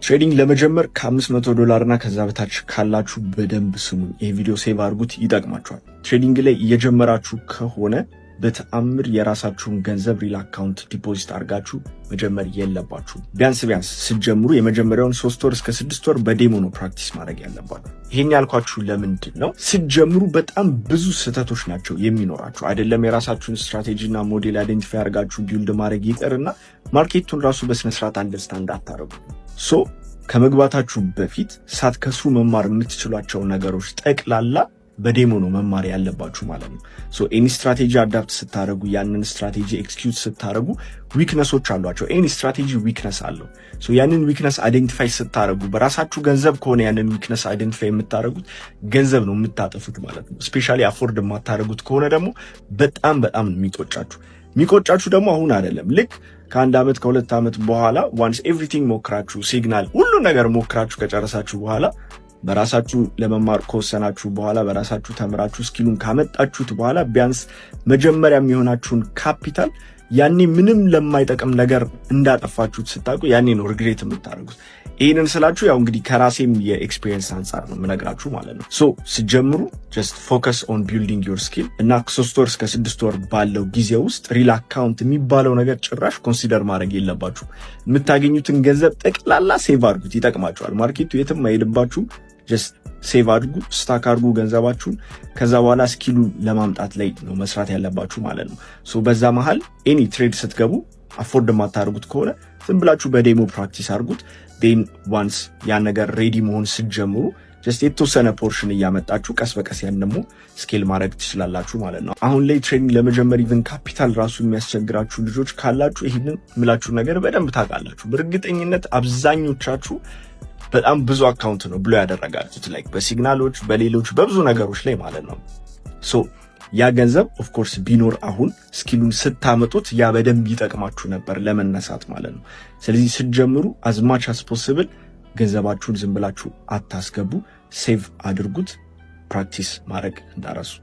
Trading ለመጀመር ከ500 ዶላር እና ከዛ በታች ካላችሁ በደንብ ስሙኝ። ይህ ቪዲዮ save አድርጉት፣ ይጠቅማችኋል። Trading ላይ እየጀመራችሁ ከሆነ በተአምር የራሳችሁን ገንዘብ real account deposit አድርጋችሁ መጀመር የለባችሁም። ቢያንስ ቢያንስ ስትጀምሩ የመጀመሪያውን 3 ወር እስከ 6 ወር በ demo ነው practice ማድረግ ያለባችሁ። ይሄን ያልኳችሁ ለምንድን ነው? ስትጀምሩ በጣም ብዙ ስህተቶች ናቸው የሚኖራችሁ። አይደለም የራሳችሁን ስትራቴጂ እና model identify አድርጋችሁ build ማድረግ ይቅርና market ኡን ራሱ በስነስርዓት understand አታደርጉ። So ከመግባታችሁ በፊት ሳትከስሩ መማር የምትችሏቸውን ነገሮች ጠቅላላ በ demo ነው መማር ያለባችሁ ማለት ነው። So any strategy adapt ስታደረጉ፣ ያንን strategy execute ስታደረጉ weakness ኦች አሏቸው። Any strategy weakness አለው። So ያንን weakness identify ስታደረጉ፣ በራሳችሁ ገንዘብ ከሆነ ያንን weakness identify የምታደረጉት ገንዘብ ነው የምታጠፉት ማለት ነው። Especially afford የማታደረጉት ከሆነ ደግሞ በጣም በጣም ነው የሚቆጫችሁ። የሚቆጫችሁ ደግሞ አሁን አይደለም፣ ልክ ከአንድ ዓመት ከ2 ዓመት በኋላ once everything ሞክራችሁ፣ signal ሁሉ ነገር ሞክራችሁ ከጨረሳችሁ በኋላ፣ በራሳችሁ ለመማር ከወሰናችሁ በኋላ፣ በራሳችሁ ተምራችሁ skill ኡን ካመጣችሁት በኋላ፣ ቢያንስ መጀመሪያ የሚሆናችሁን ካፒታል ያኔ ምንም ለማይጠቅም ነገር እንዳጠፋችሁት ስታውቁ ያኔ ነው regret የምታደርጉት። ይህንን ስላችሁ ያው እንግዲህ ከራሴም የ experience አንጻር ነው የምነግራችሁ ማለት ነው። So ስትጀምሩ just focus on building your skill እና ከ3 ወር እስከ 6 ወር ባለው ጊዜ ውስጥ real account የሚባለው ነገር ጭራሽ consider ማድረግ የለባችሁም። የምታገኙትን ገንዘብ ጠቅላላ save አድርጉት፣ ይጠቅማችኋል። Market ኡ የትም አይሄድባችሁም። Just save አድርጉ፣ stack አድርጉ ገንዘባችሁን። ከዛ በኋላ skill ኡ ለማምጣት ላይ ነው መስራት ያለባችሁ ማለት ነው። So በዛ መሀል any trade ስትገቡ afford የማታደርጉት ከሆነ ዝም ብላችሁ በ demo practice አድርጉት። Then once ያን ነገር ready መሆን ስትጀምሩ just የተወሰነ portion እያመጣችሁ ቀስ በቀስ ያን ደግሞ scale ማድረግ ትችላላችሁ ማለት ነው። አሁን ላይ trading ለመጀመር even ካፒታል ራሱ የሚያስቸግራችሁ ልጆች ካላችሁ ይህንን ምላችሁ ነገር በደንብ ታውቃላችሁ። በእርግጠኝነት አብዛኞቻችሁ በጣም ብዙ account ነው blow ያደረጋችሁት፣ like በ signal ኦች፣ በሌሎች በብዙ ነገሮች ላይ ማለት ነው። So ያ ገንዘብ of course ቢኖር አሁን skill ኡን ስታመጡት ያ በደንብ ይጠቅማችሁ ነበር ለመነሳት ማለት ነው። ስለዚህ ስትጀምሩ as much as possible ገንዘባችሁን ዝም ብላችሁ አታስገቡ፣ save አድርጉት፣ practice ማድረግ እንዳትረሱ።